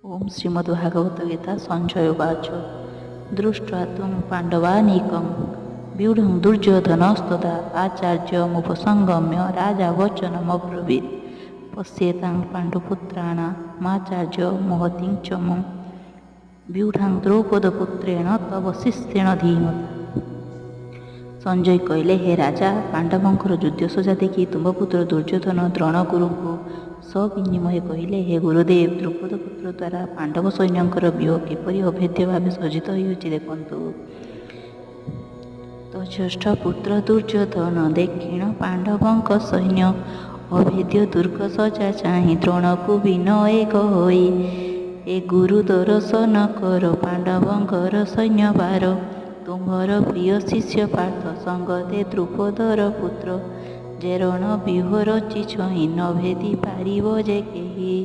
ଓମ୍ ଶ୍ରୀମଦ୍ଭାଗବତ ଗୀତା। ସଞ୍ଜୟ ଉବାଚ, ଦୃଷ୍ଟ୍ୱା ତୁଂ ପାଣ୍ଡବାନୀକଂ ବ୍ୟୁଢ଼ଂ ଦୁର୍ଯ୍ୟୋଧନସ୍ତଥା ଆଚାର୍ଯ୍ୟମୁପସଙ୍ଗମ୍ୟ ରାଜା ବଚନମବ୍ରବୀତ୍। ପଶ୍ୟେତାଂ ପାଣ୍ଡୁପୁତ୍ରାଣାମାଚାର୍ଯ୍ୟ ମହତୀଂ ଚମୁଂ ବ୍ୟୁଢ଼ାଂ ଦ୍ରୌପଦପୁତ୍ରେଣ ତବ ଶିଷ୍ୟେଣ ଧୀମତା। ସଞ୍ଜୟ କହିଲେ, ହେ ରାଜା, ପାଣ୍ଡବଙ୍କର ଯୁଦ୍ଧ ସଜା ଦେଖି ତୁମ୍ଭ ପୁତ୍ର ଦୁର୍ଯ୍ୟୋଧନ ଦ୍ରୋଣ ଗୁରୁଙ୍କୁ ସବିନୟ କହିଲେ, ହେ ଗୁରୁଦେବ, ଦ୍ରୁପଦ ପୁତ୍ର ଦ୍ୱାରା ପାଣ୍ଡବ ସୈନ୍ୟଙ୍କର ବ୍ୟୂହ କିପରି ଅଭେଦ୍ୟ ଭାବେ ସଜ୍ଜିତ ହୋଇଅଛି ଦେଖନ୍ତୁ। ତୋ ଜ୍ୟେଷ୍ଠ ପୁତ୍ର ଦୁର୍ଯ୍ୟୋଧନ ଦେଖିଣ ପାଣ୍ଡବଙ୍କ ସୈନ୍ୟ ଅଭେଦ୍ୟ ଦୁର୍ଗ ସଜା ଚାହିଁ ଦ୍ରୋଣକୁ ବିନୟ କହଇ, ଏ ଗୁରୁ, ଦରଶନ କର ପାଣ୍ଡବଙ୍କର ସୈନ୍ୟଭାର। ତୁମ୍ଭର ପ୍ରିୟ ଶିଷ୍ୟ ପାର୍ଥ ସଙ୍ଗତେ ଦ୍ରୁପଦର ପୁତ୍ର ଯେ ରଣ ବ୍ୟୂହ ରଚିଛଇ ନ ଭେଦି ପାରିବ ଯେ କେହି।